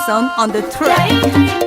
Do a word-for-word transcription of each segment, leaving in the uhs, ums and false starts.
Sound on the track.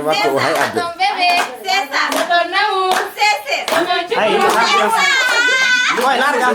Wattu o hay addu. Tonton bébé, c'est ça. Tonton Naour, c'est ça. Tonton Cuku, c'est ça. Ay, ay, larga.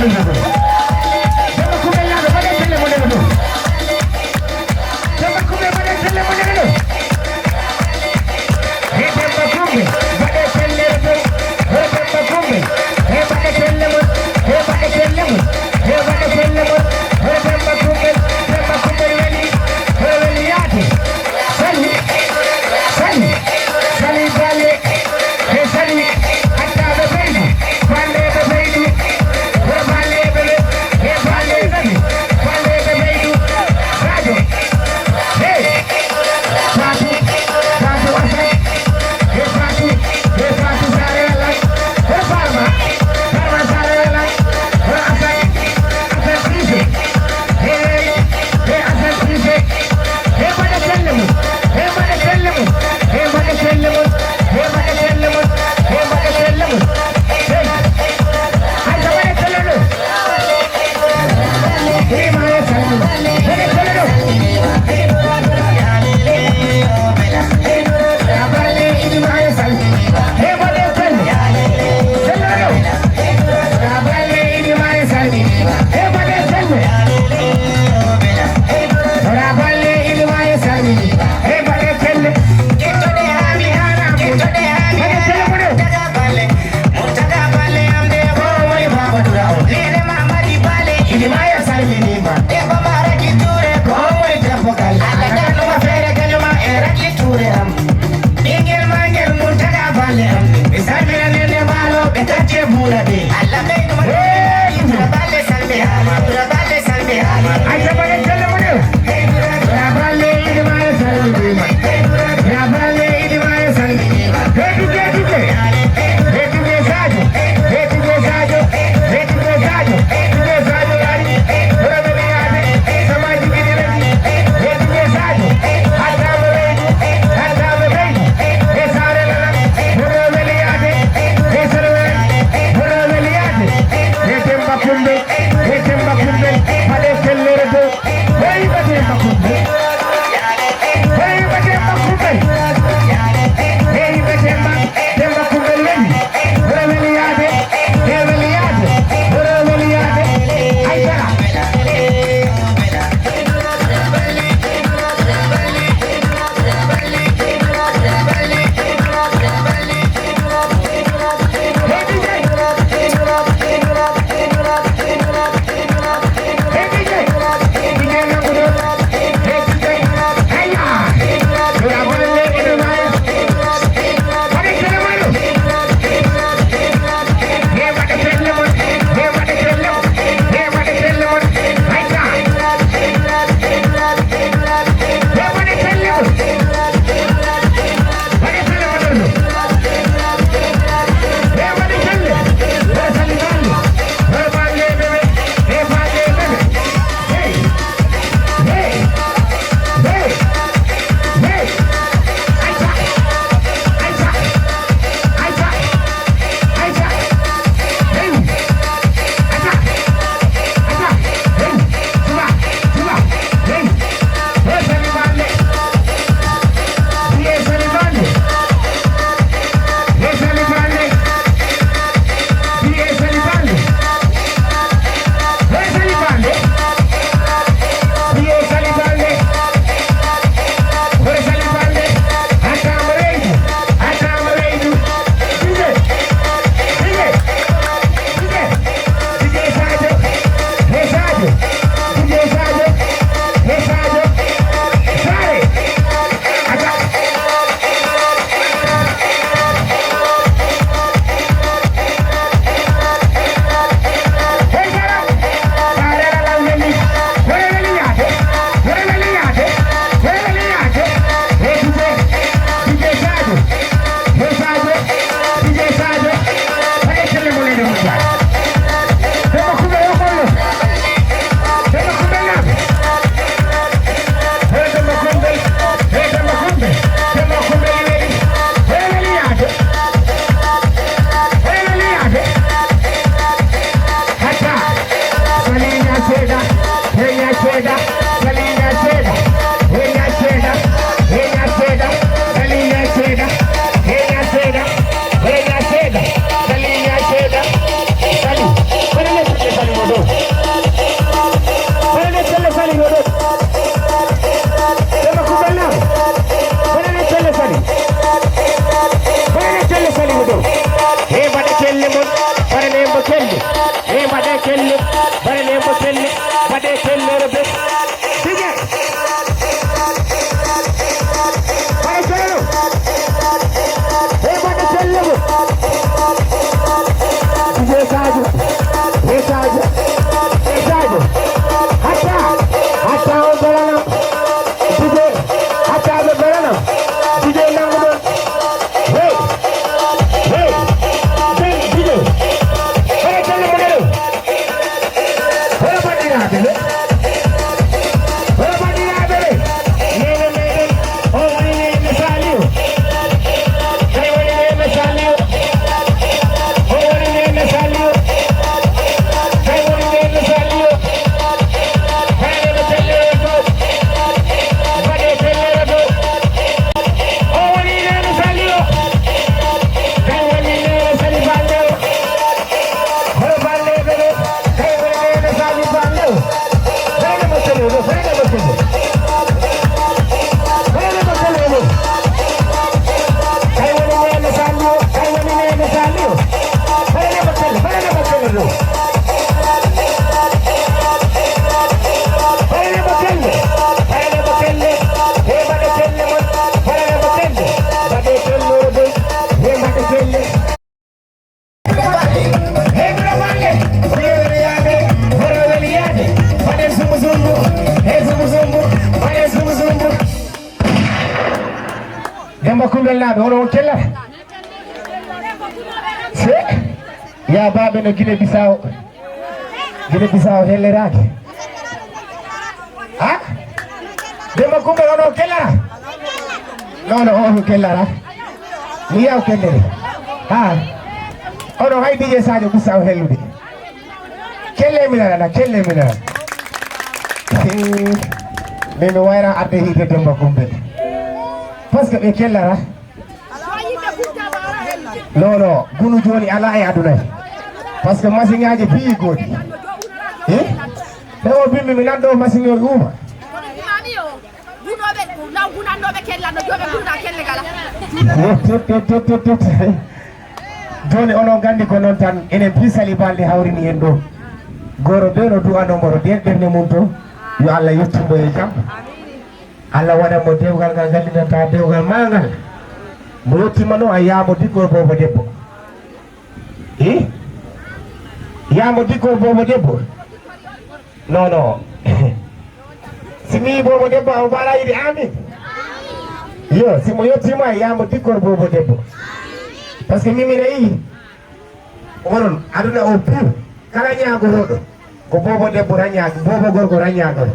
Demba Kumbel naaɓe, mbaɗee pelle mon ɗo. Demba Kumbel, mbaɗee pelle mon ɗo. He Demba Kumbel, mbaɗee pelle mon ɗo. He Demba Kumbel, he mbaɗee pelle mon, he mbaɗee pelle mon, he mbaɗee pelle mon. He Demba Kumbel, Demba Kumbel weli, he weli yaade. Sali, Sali, Sali Bale, he Sali, attaaɓe ɓeydu, bandeeɓe ɓeydu, he bandeeɓe Yaa baaɓe no Gine Bisaw. Gine Bisaw helleraaki. Ha? Demba Kumbel, onon kellara? Non, non, on kellara. Mi yaw kellere. Ha? Onon hay D J Sadio Bisaw hellude. Kelle mi nana, kelle mi nana. Min mi wayra arde hiide Demba Kumbel. Parce que ɓe kellara. Non, non, gunu jooni alaa e aduna he. Parce que masiŋaaji piyi goodi. Eh? He o bimmi mi nanndo masiŋ o uuma. Gunooɓe, law gunannooɓe kella no jooɓe gunda kelle gala. Tet, tet, tet, tet, tet. Jooni onon nganndi ko noon tan, enen piisali balɗe hawrini en ɗo. Goro ɓe no du'anoo moro nder ɓernde mum to. Yo Allah yettu mbo e jam. Allah waɗa mo dewgal ngal nganndirantaa dewgal maa ngal. Mo yettima noon a yaamo diggol boobo debbo. I? Yaamo diggol boobo debbo. Non, non. Si mi yii boobo debbo, a mbaala yiide amin. Yo, si mo yettima, yaamo diggol boobo debbo. Parce que min mi yii, onon, aduna o piw, kala ñaagorooɗo, ko boobo debbo tan ñaagi, boobo gorko tan ñaagoro.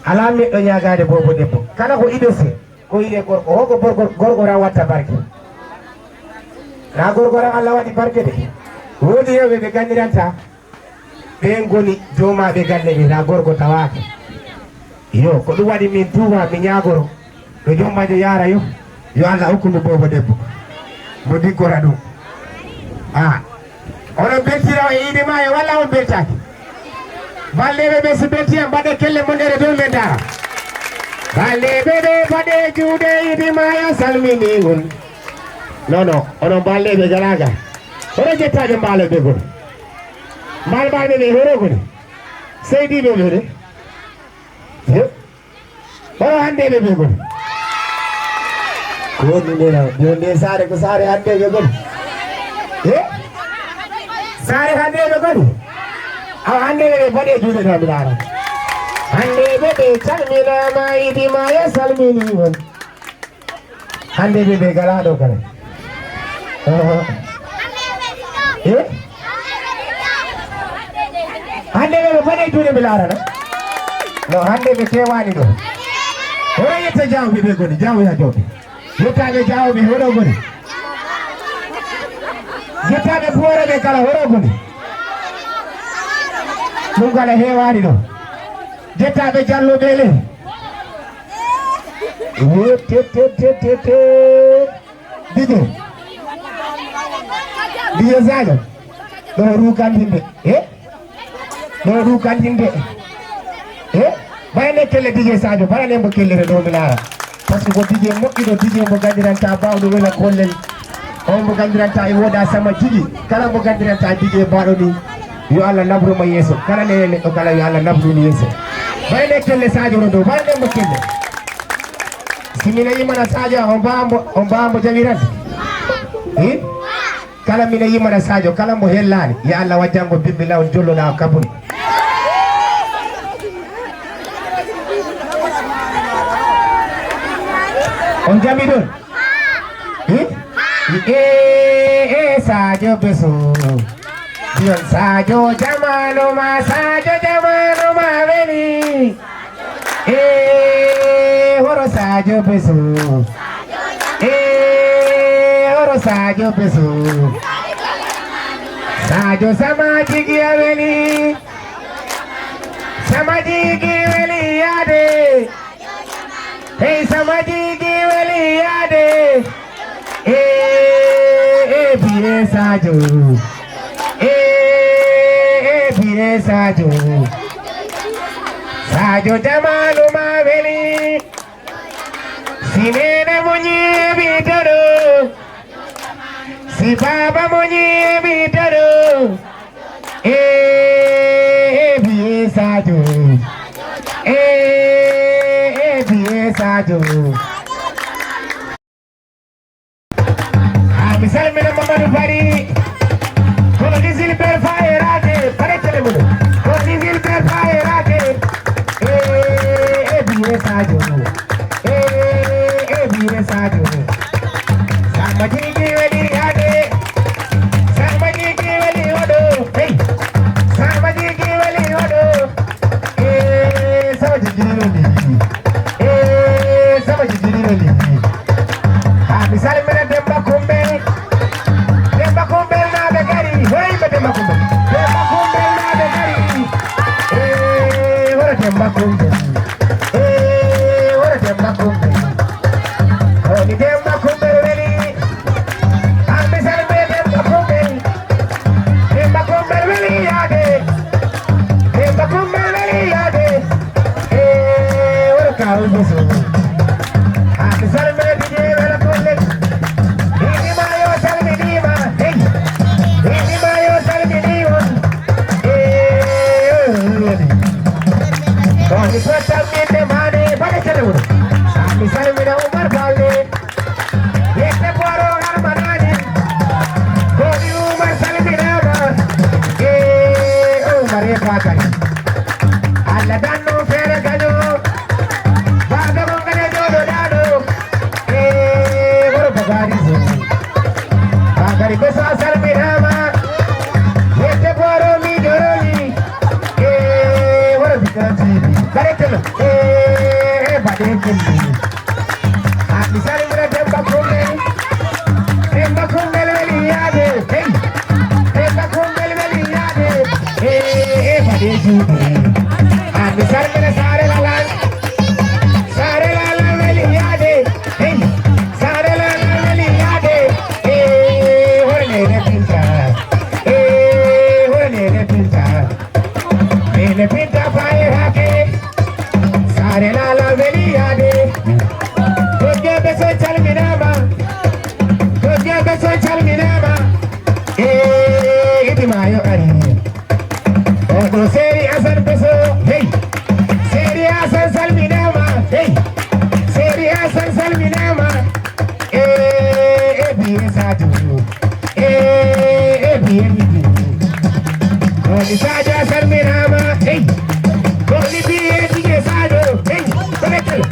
Alaa neɗɗo ñaagaade boobo debbo. Kala ko iɗo se, ko yiɗe gorko. Hoko borgo-, gorko tan watta barke. Na gorko tan Allah waɗi barke de. Woodi hewɓe ɓe ganndiranta. Ɓeen ngoni joomaaɓe galle ɓe, na gorko tawaaka. Yo, ko ɗum waɗi min tuuba, mi ñaagoro. Ɗo jommaajo yaara yo, yo Allah hokku mo boobo debbo. Mo diggora ɗum. A, onon beltira o e iide maayo walla on beltaaki? Balleeɓe ɓe si belti en, mbaɗe kelle mon ɗere dow men ndaara. Balleeɓe ɓe, mbaɗe juuɗe, iide maayo salmini on. Non, non, onon balleeɓe galaa ga. Hono jettaaɓe mbaalo ɓe goni? Mbaal mbaal ɓe ɓe horo goni? Seydi ɓe ɓe de. Yo. Horo hannde ɓe ɓe goni? Ko woni nde na, yo nde saare ko saare hannde ɓe goni? Eh? Saare hannde ɓe goni? Awa hannde ɓe ɓe mbaɗe juuɗe na mi laara. Hannde ɓe ɓe calminaama, iidi maayo salmini on. Hannde ɓe ɓe galaa ɗo kala. Oho. Eh? Hannde ɓe ɓe mbaɗe juuɗe mi laarana. No hannde ɓe kewaani ɗo. Hono yetta jawɓe ɓe goni, jawɓe haa jawɓe. Yettaaɓe jawɓe hono goni. Yettaaɓe Buwore ɓe kala hono goni. Ɗum kala heewaani ɗo. Yettaaɓe Jallo ɓe le. Wo te, te, te, te, te. Dije. Dije Sadio. Ɗo rukandinde. Eh? Ɗo rukandinde. Eh? Mbaɗane kelle Dije Sadio. Mbaɗane mo kellere ɗo mi laara. Par ce que ko Dije moƴƴuɗo, Dije mo ganndiranta baawɗo wela kollel. On mo ganndiranta e wooda sama jigi. Kala mo ganndiranta Dije mbaɗo ni. Yo Allah nabru mo yeeso. Kala ne neɗɗo kala yo Allah nabru mo yeeso. Mbaɗane kelle Sadio ɗo. Mbaɗane mo kelle. Si mina yimana Sadio, on mbaa mbo, on mbaa mbo jawirande? Eh? Kala mina yimana Sadio, kala mbo hellaani, ya Allah wajjango bimbi law jolloɗa o kabuni. On jami ɗon? Eh? Eh, eh, Sadio Beso. Biyon Sadio jamanu ma, Sadio jamanu ma weli. Eh, horo Sadio Beso. Eh, horo Sadio Beso. Sadio sama jigi a weli. Sama jigi weli yaade. Hey, sama jigi weli yaade. Eh, eh, biye Sadio. Eh, eh, biye Sadio. Sadio jamanu ma weli. Si neene muñi mi dono. Si baaba muñi mi dono. Eh, eh, biye Sadio. Eh, eh, biye Sadio. Ah, mi salmina Mamadou Bari. Kono Djisil Bel Faye Rake, parettele mum. Kono Djisil Bel Faye Rake. Eh, eh, biye Sadio. Eh, eh, biye Sadio. Sama jigi weli yaade. Sama jigi Kumbe. Eh, wara Demba Kumbe. Koni Demba Kumbe weli. Ambe salbe Demba Kumbe. Demba Kumbe weli yade. Demba Kumbe weli yade. Eh, wara Kawu Busu. Ambe salbe Dije wala Kumbe. Ini mayo salbe Dima. Hey. Ini mayo salbe Dima. Eh, weli. Ko mi fotta min de mane bade kede wuro. Ami salmina Umar Balde. Yette boro harmanani. Ko mi Umar salminama. Eh, Umar e Bakari. Allah danno fere gaño. Baba mo ngane jodo dado. Eh, wuro Bakari so. Bakari ko sa salminama. Yette boro mi doroni. Eh, wuro Bikati. Barekelo. Eh, eh, bade kindi. Ami salmina Demba Kumbe. Demba Kumbe weli yade. Hey. Demba Kumbe weli yade. Eh, eh, bade kindi. Ami salmina Sare Lalan. Sare Lalan weli yade. Hey. Sare Lalan weli yade. Eh, horne ne pinta. Eh, horne ne pinta. Mene pinta faye hake. Sare Lala weli yade. Dodje beso calminama. Dodje beso calminama. Eh, idi mayo ari. Odo seri Asan beso. Hey. Seri Asan salminama. Hey. Seri Asan salminama. Eh, eh, biye satu. Eh, eh, biye midi. Koni Sadio salminama, hey. Koni biye Dije Sadio, hey.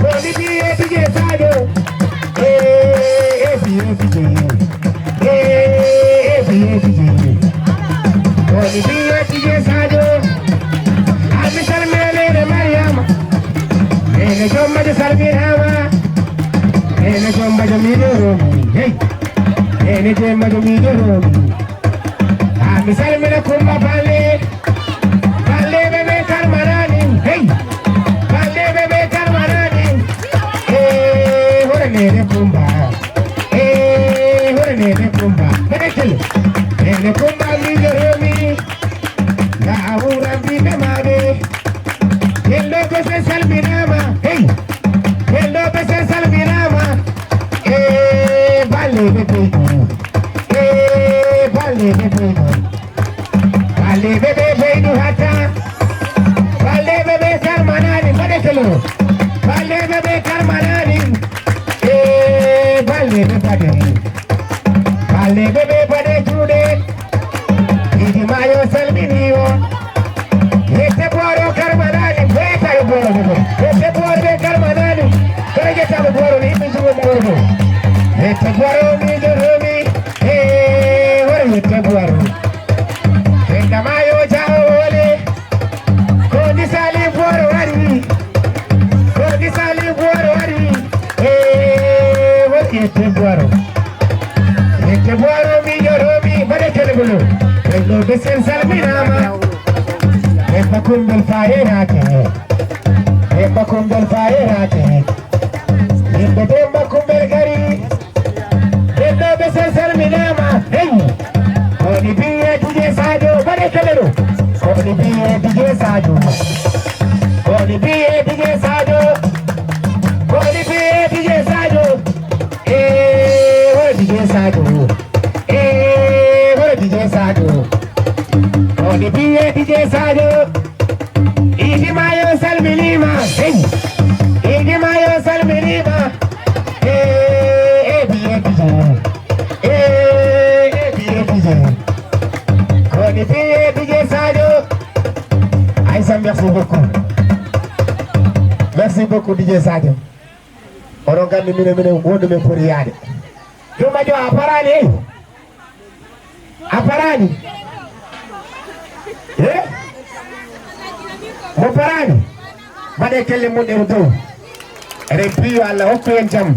Koni biye Dije Sadio. Eh, eh, biye Dije. Eh, eh, biye Dije. Koni biye Dije Sadio. Ami salmina Mariama. Nene Jomba salminama. Nene Jomba Jamido Romi, hey. Ene je majo mi joromi. Ah, mi salmina Kumba Bale. Bale bebe karmanani. Hey. Bale bebe karmanani. Eh, hore nene Kumba. Eh, hore nene Kumba. Bebe kele. Nene Kumba mi joromi. Ya Abu Rabbi be mabe. Hello, bese salminama. Hey. Hello, bese salminama. Eh, bale bebe. Eh, bale bebe. Bale bebe bebe hata. Bale bebe karmanani. Bade kelo. Bale bebe karmanani. Eh, bale bebe bade. Bale bebe bade jude. Idi mayo salmini o. Yette boro karmanani, beta e boro de. Yette boro de karmanani. Kare je tabu boro ni mi jugo boro de. Yette boro mi joromi. Eh, hore yette boro. Yette mayo jawo wole. Koni sali boro wari. Koni sali boro wari. Eh, hore yette boro. Yette boro mi joromi, bade kele bulu. Endo besen salminama. Demba Kumbel fayerake. Demba Kumbel fayerake. Yimɓe Demba Kumbel gari. Endo besen salminama. Hey. Koni biye Dije Sadio, bade kele do. Koni biye Dije Sadio. Koni biye Dije Sadio. Koni biye Dije Sadio. Eh, wara Dije Sadio. Eh, wara Dije Sadio. Koni biye Dije Sadio. Idi mayo salminima. Hey. Idi mayo salminima. Eh, eh, biye Dije. Eh, eh, biye Dije. Koni biye Dije Sadio. Aïssa, merci beaucoup. Merci beaucoup, Dije Sadio. Oɗon nganndi minen, minen wonde min poti yaade. Jumma jo a paraani, ey? A paraani? Eh? Mo paraani? Mbaɗee kelle mon ɗe dow. Eɗen mbiyi yo Allah hokku en jam.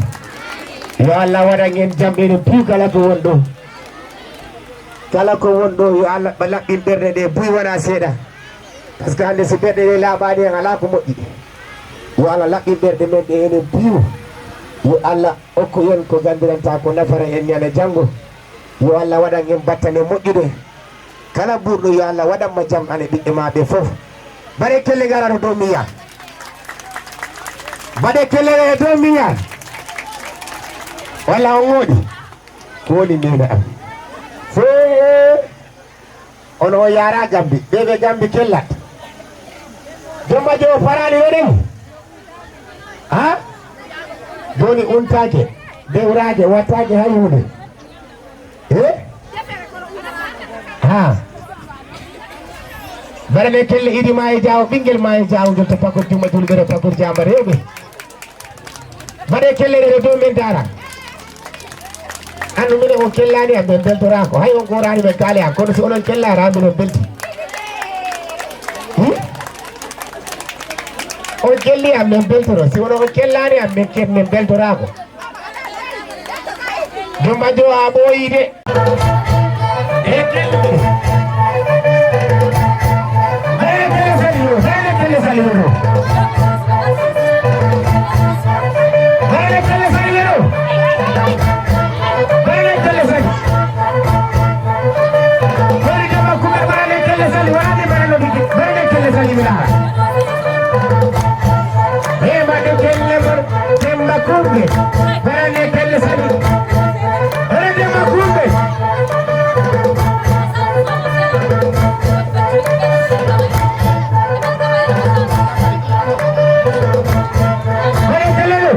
Yo Allah waɗan en jam, eɗen mbiyi kala ko won ɗo. Kala ko won ɗo, yo Allah laɓɓin ɓerɗe ɗe, buy wona seeɗa. Par ce que hannde, si ɓerɗe ɗe laaɓaani, en alaa ko moƴƴi. Yo Allah laɓɓin ɓerɗe men ɗe, enen piiw. Yo Allah okku en ko ganndiranta, ko nafara en ñande janngo. Yo Allah waɗan en battane moƴƴuɗe. Kala buurɗo, yo Allah waɗan ma jam, an e ɓiɓɓe ma ɓe fof. Mbaɗee kelle ngara to dow miya. Mbaɗee kelle ngara to dow miya. Walla on ngoɗi? Ko woni neene am? Fee. Ono o yaara Gambi. Ɓe ɓe Gambi kellat. Jomma jo o faraani waɗen. Ha? Jooni untaake, dewraake, wattaake hay huunde. Eh? Ha? Mbaɗanee kelle Idi Maayo Jaawo, ɓinngel Maayo Jaawo ngel to Pakor Jumma Julɓe to Pakor Jaama Rewɓe. Mbaɗee kelle ɗe ɗo dow men daara. Andu minen on kellaani am, men beltoraako. Hay on gooraani men kaale am, kono si onon kellaara am, minen belti. Hmm? On kelli am, men beltoro. Si onon on kellaani am, men ke-, men beltoraako. Jomba jo a ɓooyi de. E kelle. Mbaɗee kelle sali yo, mbaɗee kelle sali yo. Mbaɗee kelle sali yo. Mbaɗee kelle sali. Woni jama kuɓe mbaɗee kelle sali, wonani mbaɗee no bigi, mbaɗee kelle sali mi laara. E mbaɗee kelle mon, Demba Kumbe, mbaɗee kelle sali. Woni Demba Kumbe. Mbaɗee kelle ɗo.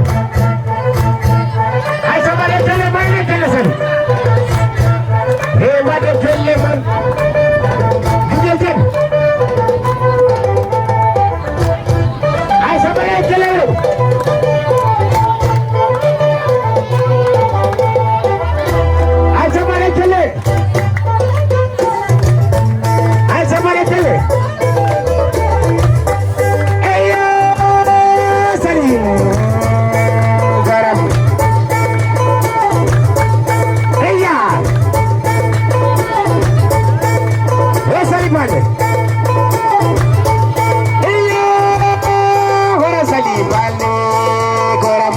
Aysa, mbaɗee kelle, mbaɗee kelle sali. He, mbaɗee kelle man. Gijel tan. Aysa, mbaɗee kelle ɗo. Aysa, mbaɗee kelle. Aysa, mbaɗee kelle. Eyo, sali. Garam. Eya. E sali mbaɗee. Eyo, hora sali mbaɗee. Garam.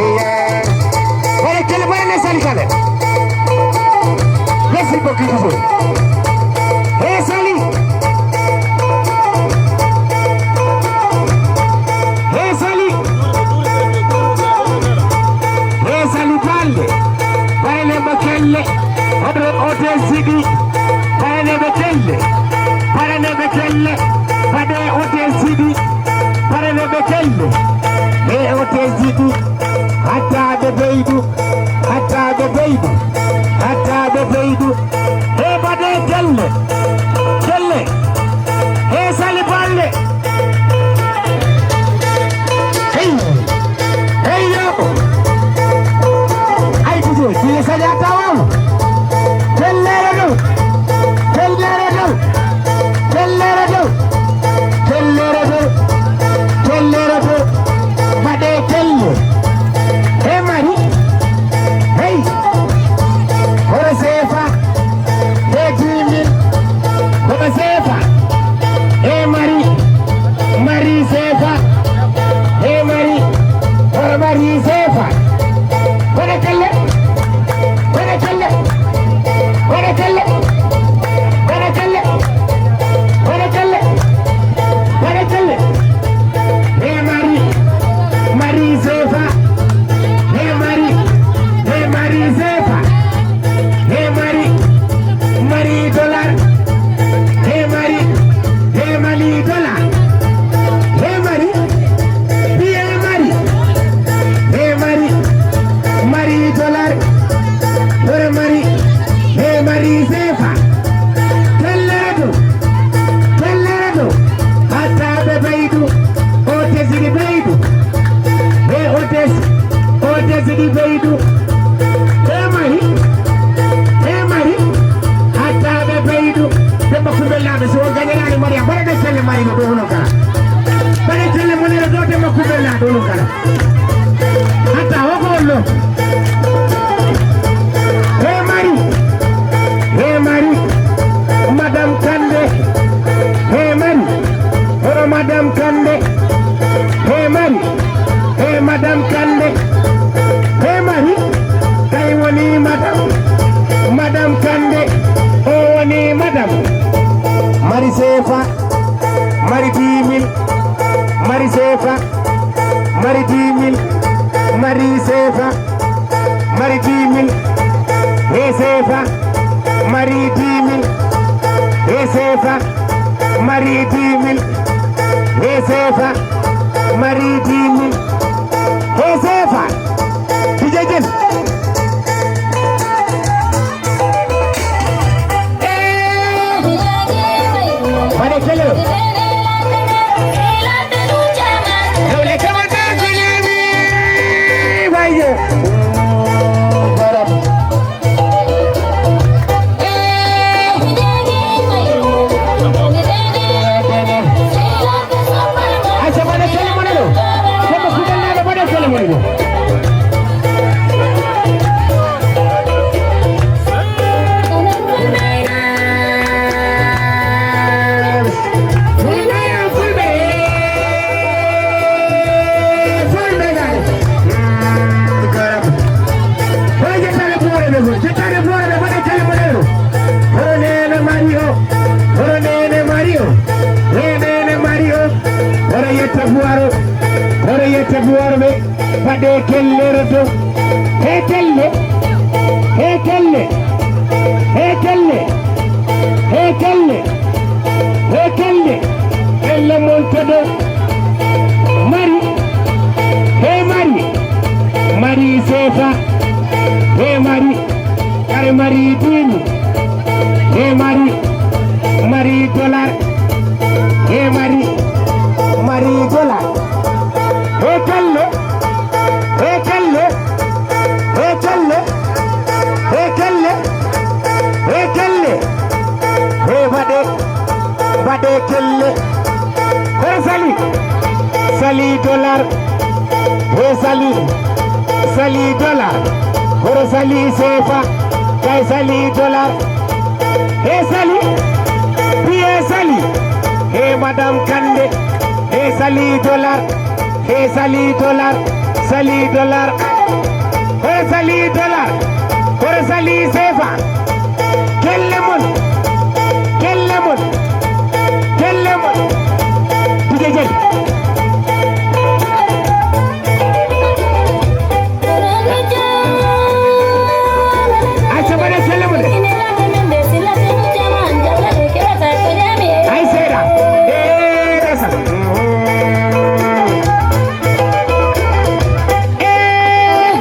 Iya. Mbaɗee kelle, mbaɗee ne sali kale. Merci beaucoup, Doudou. He sali. He sali. He sali balɗe. Mbaɗee ne ɓe kelle. Hoɗo O T S ɗi. Mbaɗee ne ɓe kelle. Mbaɗee ne ɓe kelle. Mbaɗee O T S ɗi. Mbaɗee ne ɓe kelle. He O T S ɗi. Hatta ɓe ɓeydu, hatta ɓe ɓeydu, hatta ɓe ɓeydu. He mbaɗee kelle, kelle. He sali balɗe. Hey, hey yo. Ay, Doudou, kelle sali a tawa. Kellere ɗo, kellere ɗo. Kellere dow, kellere dow, kellere dow. Mbaɗee kelle. He mari. Hey. Hono seefa. He dix mille. Hono seefa. He mari. Mari seefa. He mari. Hono mari seefa. Hono kelle. Hono kelle. Hono kelle. Hono kelle. Hono kelle. Hono kelle. He mari. Mari seefa. He mari. He mari seefa. He mari. Mari dollar. He mari. He mari dollar. He mari. He mari. He mari. Mari dollar. Hono mari. He mari seefa. Kellere dow. Kellere dow. Hatta ɓe ɓeydu. O T S ɗi ɓeydu. He O T S. O T S ɗi ɓeydu. He mari. He mari. Hatta ɓe ɓeydu. Demba Kumbel Laaɓe, so on gañanaani Mariam, mbaɗee kelle mari no ɗo hono kala. Mbaɗee kelle monere ɗo Demba Kumbel Laaɓe hono kala. Hatta hoko on ɗo. He mari. He mari. Madame Mari dix mille, he sefa, mari dix mille, he sefa, mari dix mille, he sefa, mari dix mille, he sefa. Tijejel. Mari kelo. Rewle kama tanzaniyami. Wayo. Acca, mbaɗe kelle mon ɗo. Kelle kugal naaɗo, mbaɗe kelle mon ɗo. Fulɓe, fulɓe, fulɓe naaɗo. Hono jettane Buwaro ɓe fof, jettane Buwaro ɓe, mbaɗe kelle mon ɗo. Hono neene Mario, hono neene Mario, he neene Mario, hono yetta Buwaro, hono yetta Buwaro ɓe, mbaɗe kelle ɗo. He kelle, he kelle, he kelle, he kelle, he kelle, kelle mon to ɗo. Mari, he mari, mari sefa, he mari. Kare mari dimi. He mari. Mari dollar. He mari. Mari dollar. He kelle. He kelle. He kelle. He kelle. He kelle. He mbaɗe. Mbaɗe kelle. Hono Sali. Sali dollar. He Sali. Sali dollar. Hono Sali sefa. Kay Sali dollar. He Sali. Piye Sali. He Madame Kande. He Sali dollar. He Sali dollar. Sali dollar. Hono Sali dollar. Hono Sali sefa. Kelle mon. Kelle mon. Kelle mon. Tije jel. Acca, mbaɗe kelle mon ɗe. Ay seeɗa. Eh, resa. Eh.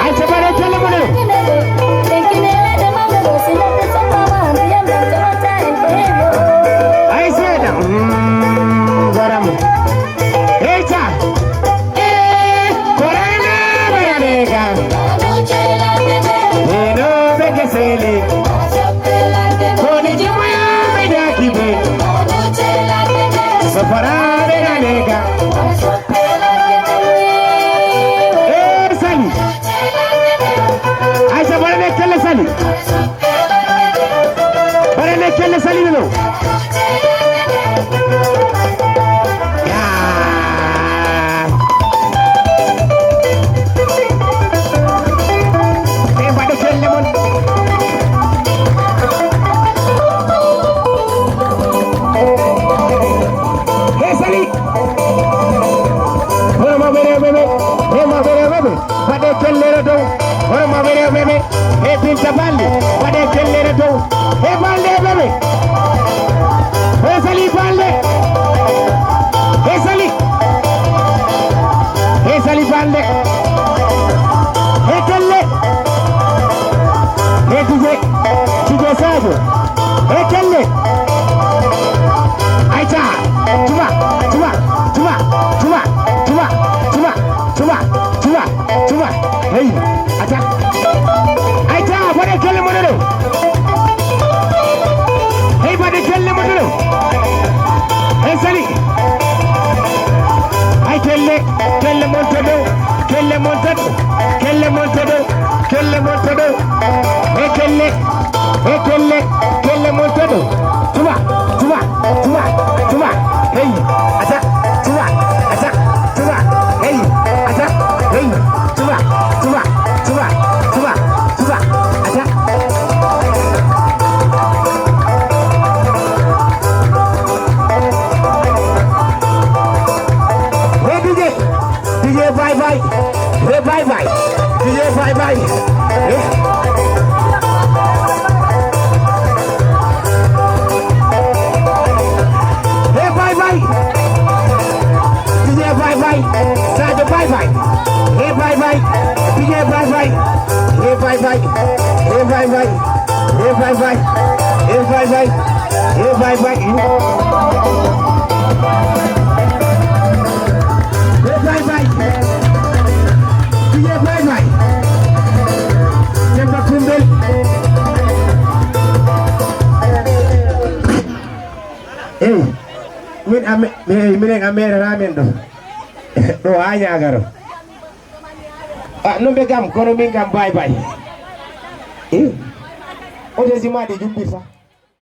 Acca, mbaɗe kelle mon ɗe. Ay seeɗa. Mm, goramo. Eita! Eh, korana bararega. Eno beke sele. Koni jimoya me daki be. Sofara bararega. Eh, Sali. Aisha, mbaɗane kelle Sali. Mbaɗane kelle Sali ɗo. Yaa. Ɓe mbaɗa kelle mon. He Sali. Hono mawɓe rewɓe ɓe. He mawɓe rewɓe ɓe. Mbaɗe kelle ɗo dow. Hono mawɓe rewɓe ɓe. He Binta Balde. Mbaɗe kelle ɗo dow. He Balde ɓe ɓe. He Sali Balde. He Sali. He Sali Balde. He kelle. He Dije. Dije Sadio. He kelle. Aïcha. Tuma, tuma, tuma, tuma, tuma, tuma, tuma, tuma, tuma. Hey, attaque. Aïcha, mbaɗe kelle mon ɗo. Hey, mbaɗe kelle mon ɗo. Hey, Sali. Ay kelle, kelle mon to ɗo, kelle mon to ɗo, kelle mon to ɗo, kelle mon to ɗo. Hey, kelle. He kelle, kelle mon to ɗo. Tuma, tuma, tuma, tuma. Hey, attaque. Tuma, attaque. Tuma, hey, attaque. Hey, tuma, tuma, tuma, tuma, tuma, attaque. Hey, D J. D J Bye Bye. Hey, Bye Bye. D J Bye Bye bye. Eh? Hey, bye bye. Pije bye bye. Sadio bye bye. Hey, bye bye. Pije bye bye. Hey, bye bye. Hey, bye bye. Hey, bye bye. Hey, bye bye. Hey, bye bye. Hey, bye bye. Pije bye bye. Demba Kumbel. Eyi, min a me-, eyi, minen a meerata men ɗo. Ɗo haa ñaagaro. A, non ɓe kam, kono min kam bye bye. Eyi, o desi ma ɗi jumbirta.